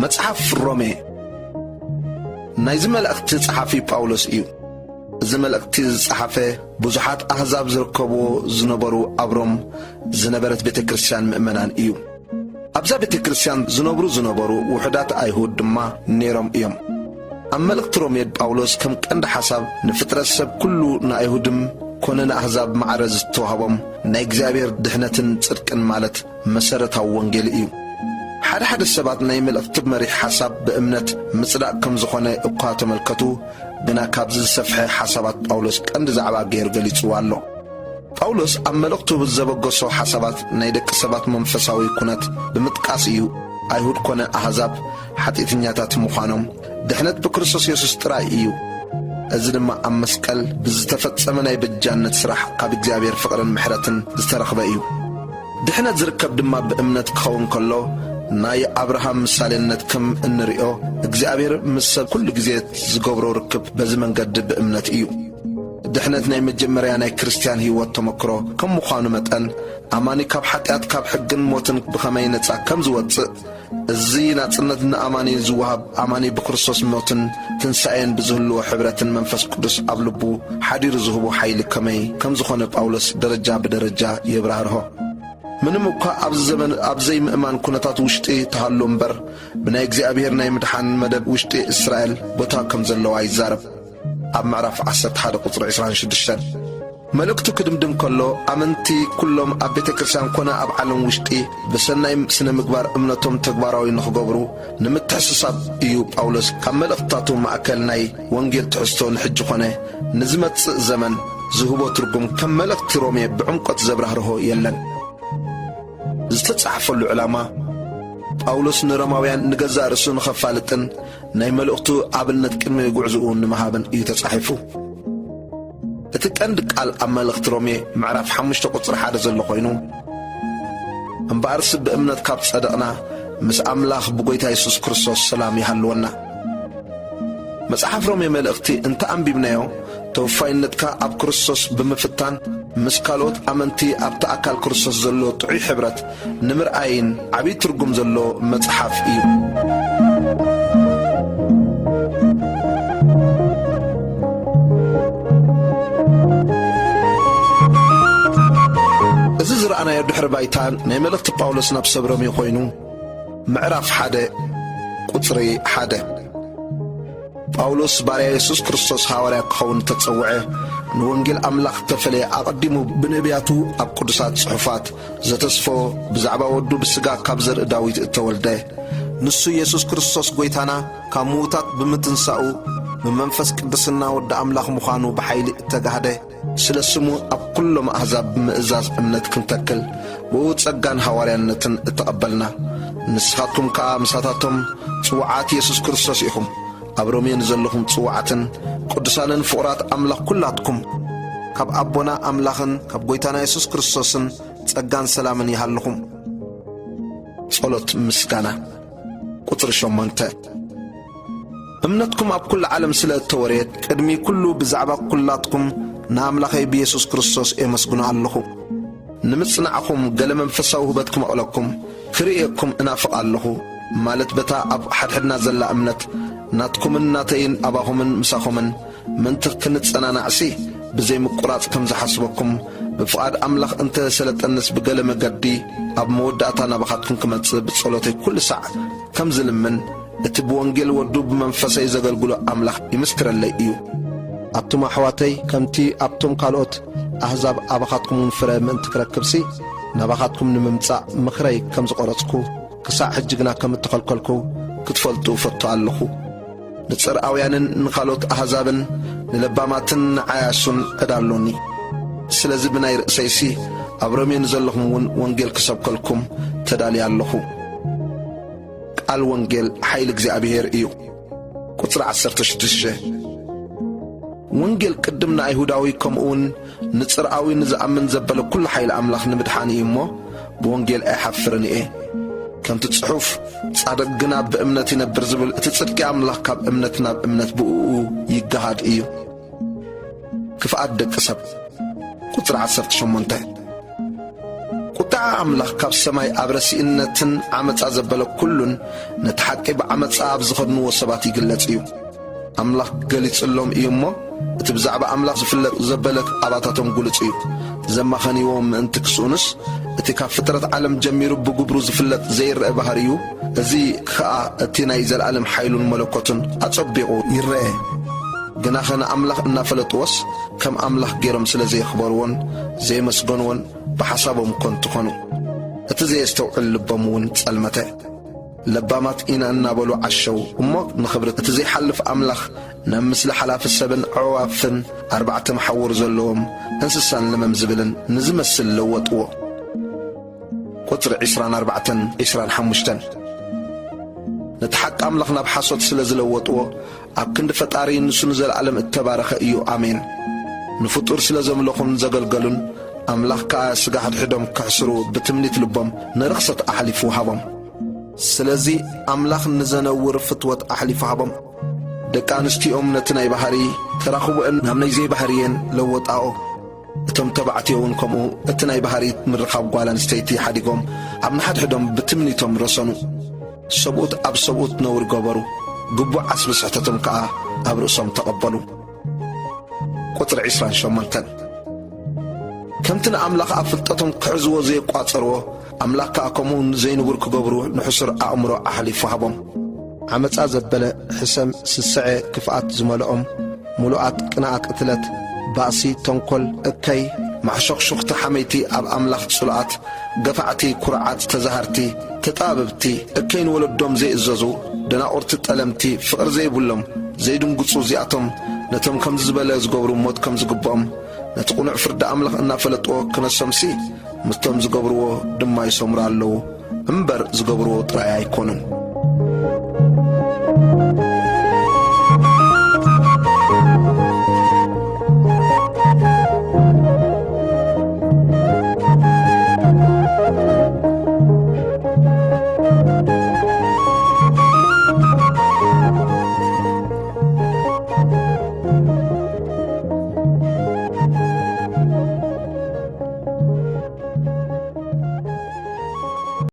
መጽሓፍ ሮሜ ናይዚ መልእኽቲ ጸሓፊ ጳውሎስ እዩ። እዚ መልእኽቲ ዝጸሓፈ ብዙሓት ኣህዛብ ዝርከብዎ ዝነበሩ ኣብ ሮም ዝነበረት ቤተ ክርስቲያን ምእመናን እዩ። ኣብዛ ቤተ ክርስቲያን ዝነብሩ ዝነበሩ ውሑዳት ኣይሁድ ድማ ነይሮም እዮም። ኣብ መልእኽቲ ሮሜ ጳውሎስ ከም ቀንዲ ሓሳብ ንፍጥረት ሰብ ኩሉ ንኣይሁድም ኮነ ንኣህዛብ ማዕረ ዝተዋህቦም ናይ እግዚኣብሔር ድሕነትን ጽድቅን ማለት መሰረታዊ ወንጌል እዩ። ሓደ ሓደ ሰባት ናይ መልእኽቲ መሪሕ ሓሳብ ብእምነት ምጽዳቕ ከም ዝኾነ እኳ ተመልከቱ፣ ግና ካብዚ ዝሰፍሐ ሓሳባት ጳውሎስ ቀንዲ ዛዕባ ገይሩ ገሊጽዎ ኣሎ። ጳውሎስ ኣብ መልእኽቱ ዘበገሶ ሓሳባት ናይ ደቂ ሰባት መንፈሳዊ ኩነት ብምጥቃስ እዩ። ኣይሁድ ኮነ ኣህዛብ ሓጢእተኛታት ምዃኖም፣ ድሕነት ብክርስቶስ የሱስ ጥራይ እዩ። እዚ ድማ ኣብ መስቀል ብዝተፈጸመ ናይ በጃነት ስራሕ ካብ እግዚኣብሔር ፍቕርን ምሕረትን ዝተረኽበ እዩ። ድሕነት ዝርከብ ድማ ብእምነት ክኸውን ከሎ፣ ናይ ኣብርሃም ምሳሌነት ከም እንርእዮ፣ እግዚኣብሔር ምስ ሰብ ኩሉ ግዜ ዝገብሮ ርክብ በዚ መንገዲ ብእምነት እዩ። ድሕነት ናይ መጀመርያ ናይ ክርስትያን ህይወት ተመክሮ ከም ምዃኑ መጠን፣ ኣማኒ ካብ ሓጢኣት፣ ካብ ሕግን ሞትን ብኸመይ ነጻ ከም ዝወጽእ፣ እዚ ናጽነት ንኣማኒ ዝወሃብ፣ ኣማኒ ብክርስቶስ ሞትን ትንሳኤን ብዝህልዎ ሕብረትን መንፈስ ቅዱስ ኣብ ልቡ ሓዲሩ ዝህቦ ሓይሊ ከመይ ከም ዝኾነ ጳውሎስ ደረጃ ብደረጃ የብራህርሆ። ምንም እኳ ኣብዚ ዘመን ኣብ ዘይምእማን ኩነታት ውሽጢ ተሃሎ እምበር፣ ብናይ እግዚኣብሔር ናይ ምድሓን መደብ ውሽጢ እስራኤል ቦታ ከም ዘለዋ ይዛረብ። ኣብ ምዕራፍ ዓሰርተ ሓደ ቁጽሪ ዕስራን ሽዱሽተን። መልእኽቱ ክድምድም ከሎ፣ ኣመንቲ ኩሎም ኣብ ቤተ ክርስቲያን ኮነ ኣብ ዓለም ውሽጢ ብሰናይ ስነ ምግባር እምነቶም ተግባራዊ ንኽገብሩ ንምትሕስሳብ እዩ ጳውሎስ ካብ መልእኽትታቱ ማእከል ናይ ወንጌል ትሕዝቶ ንሕጂ ኾነ ንዝመጽእ ዘመን ዝህቦ ትርጉም ከም መልእኽቲ ሮሜ ብዕምቆት ዘብራህርሆ የለን። ዝተጻሕፈሉ ዕላማ፣ ጳውሎስ ንሮማውያን ንገዛእ ርእሱ ንኸፋልጥን ናይ መልእኽቱ ኣብነት ቅድሚ ጉዕዝኡ ንምሃብን እዩ ተጻሒፉ። እቲ ቀንዲ ቃል ኣብ መልእኽቲ ሮሜ ምዕራፍ ሓሙሽተ ቁጽሪ ሓደ ዘሎ ኮይኑ፣ እምበኣርስ ብእምነት ካብ ጸደቕና፣ ምስ ኣምላኽ ብጎይታ የሱስ ክርስቶስ ሰላም ይሃልወና። መጽሓፍ ሮሜ መልእኽቲ እንተ ኣንቢብናዮ፣ ተወፋይነትካ ኣብ ክርስቶስ ብምፍታን፣ ምስ ካልኦት ኣመንቲ ኣብቲ ኣካል ክርስቶስ ዘሎ ጥዑይ ሕብረት ንምርኣይን ዓብዪ ትርጉም ዘሎ መጽሓፍ እዩ። እዚ ዝረኣናዮ ድሕሪ ባይታ ናይ መልእኽቲ ጳውሎስ ናብ ሰብ ሮሜ ኮይኑ፣ ምዕራፍ ሓደ ቁጽሪ ሓደ። ጳውሎስ ባርያ የሱስ ክርስቶስ ሃዋርያ ክኸውን እተጸውዐ፣ ንወንጌል ኣምላኽ እተፈለየ፣ ኣቐዲሙ ብነቢያቱ ኣብ ቅዱሳት ጽሑፋት ዘተስፎ፣ ብዛዕባ ወዱ ብስጋ ካብ ዘርኢ ዳዊት እተወልደ፣ ንሱ የሱስ ክርስቶስ ጐይታና፣ ካብ ምዉታት ብምትንሳኡ፣ ብመንፈስ ቅዱስና ወዲ ኣምላኽ ምዃኑ ብሓይሊ እተጋህደ፣ ስለ ስሙ ኣብ ኩሎም ኣህዛብ ብምእዛዝ እምነት ክንተክል፣ ብኡ ጸጋን ሃዋርያነትን እተቐበልና። ንስኻትኩም ከኣ ምሳታቶም ጽዉዓት የሱስ ክርስቶስ ኢኹም። ኣብ ሮሜ ንዘለኹም ጽዉዓትን ቅዱሳንን ፍቑራት ኣምላኽ ኩላትኩም፣ ካብ ኣቦና ኣምላኽን ካብ ጐይታና የሱስ ክርስቶስን ጸጋን ሰላምን ይሃልኹም። ጸሎት ምስጋና። ቁጽሪ ሸሞንተ። እምነትኩም ኣብ ኩሉ ዓለም ስለ እተወርየት፣ ቅድሚ ኩሉ ብዛዕባ ኩላትኩም ንኣምላኸይ ብየሱስ ክርስቶስ ኤመስግኖ ኣለኹ። ንምጽናዕኹም ገለ መንፈሳዊ ውህበት ክመቕለኩም፣ ክርእየኩም እናፍቕ ኣለኹ፣ ማለት በታ ኣብ ሓድሕድና ዘላ እምነት፣ ናትኩምን ናተይን ኣባኹምን ምሳኹምን ምእንቲ ክንጸናናዕሲ፣ ብዘይ ምቁራጽ ከም ዝሓስበኩም፣ ብፍቓድ ኣምላኽ እንተ ሰለጠንስ ብገለ መገዲ ኣብ መወዳእታ ናባኻትኩም ክመጽእ ብጸሎተይ ኩሉ ሳዕ ከም ዝልምን፣ እቲ ብወንጌል ወዱ ብመንፈሰይ ዘገልግሎ ኣምላኽ ይምስክረለይ እዩ። ኣቱም ኣሕዋተይ፣ ከምቲ ኣብቶም ካልኦት ኣህዛብ ኣባኻትኩም እውን ፍረ ምእንቲ ክረክብሲ፣ ናባኻትኩም ንምምጻእ ምኽረይ ከም ዝቖረጽኩ፣ ክሳዕ ሕጂ ግና ከም እተኸልከልኩ ክትፈልጡ እፈቱ ኣለኹ። ንጽርኣውያንን ንኻልኦት ኣህዛብን ንለባማትን ንዓያሱን ዕዳ ኣሎኒ። ስለዚ ብናይ ርእሰይሲ ኣብ ሮሜ ንዘለኹም እውን ወንጌል ክሰብከልኩም ተዳልየ ኣለኹ። ቃል ወንጌል ሓይሊ እግዚኣብሔር እዩ። ቁጽሪ ዓሰርተ ሽዱሽተ። ወንጌል ቅድም ንኣይሁዳዊ ከምኡውን ንጽርኣዊ ንዝኣምን ዘበለ ኩሉ ሓይሊ ኣምላኽ ንምድሓን እዩ እሞ፣ ብወንጌል ኣይሓፍርን እየ። ከምቲ ጽሑፍ፣ "ጻድቕ ግና ብእምነት ይነብር" ዝብል፣ እቲ ጽድቂ ኣምላኽ ካብ እምነት ናብ እምነት ብእኡ ይገሃድ እዩ። ክፍኣት ደቂ ሰብ። ቁጽሪ ዓሰርተ ሸሞንተ። ቁጥዓ ኣምላኽ ካብ ሰማይ ኣብ ረሲእነትን ዓመጻ ዘበለ ኩሉን ነቲ ሓቂ ብዓመጻ ኣብ ዝኸድንዎ ሰባት ይግለጽ እዩ። ኣምላኽ ገሊጽሎም እዩ እሞ፣ እቲ ብዛዕባ ኣምላኽ ዝፍለጥ ዘበለ ኣባታቶም ግሉጽ እዩ። ዘማኸንዎም ምእንቲ ክስኡንስ፣ እቲ ካብ ፍጥረት ዓለም ጀሚሩ ብግብሩ ዝፍለጥ ዘይረአ ባህርዩ፣ እዚ ከኣ እቲ ናይ ዘለኣለም ሓይሉን መለኮቱን ኣጸቢቑ ይረአ። ግናኸ ንኣምላኽ እናፈለጥዎስ፣ ከም ኣምላኽ ገይሮም ስለ ዘየኽበርዎን ዘየመስገንዎን፣ ብሓሳቦም ከንቱ ኾኑ። እቲ ዘየስተውዕል ልቦም እውን ጸልመተ። ለባማት ኢና እናበሉ ዓሸው። እሞ ንኽብሪ እቲ ዘይሓልፍ ኣምላኽ፣ ናብ ምስሊ ሓላፊ ሰብን ኣዕዋፍን ኣርባዕተ መሓውር ዘለዎም እንስሳን ለመም ዝብልን ንዝመስል ለወጥዎ። ቁጽሪ ዕስራን ኣርባዕተን ዕስራን ሓሙሽተን። ነቲ ሓቂ ኣምላኽ ናብ ሓሶት ስለ ዝለወጥዎ፣ ኣብ ክንዲ ፈጣሪ ንሱ ንዘለኣለም እተባረኸ እዩ። ኣሜን። ንፍጡር ስለ ዘምለኹን ዘገልገሉን፣ ኣምላኽ ከኣ ስጋ ሕድሕዶም ክሕስሩ ብትምኒት ልቦም ንርኽሰት ኣሕሊፉ ሃቦም። ስለዚ ኣምላኽ ንዘነውር ፍትወት ኣሕሊፉ ሃቦም። ደቂ ኣንስትዮኦም ነቲ ናይ ባህሪ ተራኽቦአን ናብ ናይ ዘይባህርየን ለወጣኦ። እቶም ተባዕትዮ እውን ከምኡ እቲ ናይ ባህሪ ምርኻብ ጓል ኣንስተይቲ ሓዲጎም ኣብ ንሓድሕዶም ብትምኒቶም ረሰኑ። ሰብኡት ኣብ ሰብኡት ነውሪ ገበሩ፣ ግቡእ ዓስቢ ስሕተቶም ከኣ ኣብ ርእሶም ተቐበሉ። ቁጽሪ ዕስራን ሸሞንተን። ከምቲ ንኣምላኽ ኣብ ፍልጠቶም ክሕዝዎ ዘየቋጸርዎ፣ ኣምላኽ ከኣ ከምኡ ዘይንቡር ክገብሩ ንሕሱር ኣእምሮ ኣሕሊፉ ሃቦም። ዓመጻ ዘበለ፣ ሕሰም፣ ስስዐ፣ ክፍኣት ዝመልኦም፣ ምሉኣት፣ ቅንኣት፣ ቅትለት፣ ባእሲ፣ ተንኮል፣ እከይ፣ ማሕሾኽሹኽቲ፣ ሓመይቲ፣ ኣብ ኣምላኽ ጽሉኣት፣ ገፋዕቲ፣ ኩርዓት፣ ተዛሃርቲ፣ ተጣበብቲ፣ እከይ ንወለዶም ዘይእዘዙ፣ ደናቑርቲ፣ ጠለምቲ፣ ፍቕሪ ዘይብሎም፣ ዘይድንግጹ፣ እዚኣቶም ነቶም ከምዚ ዝበለ ዝገብሩ ሞት ከም ዝግብኦም፣ ነቲ ቅኑዕ ፍርዲ ኣምላኽ እናፈለጥዎ ክነሶምሲ፣ ምስቶም ዝገብርዎ ድማ ይሰምሩ ኣለዉ እምበር ዝገብርዎ ጥራይ ኣይኮኑን።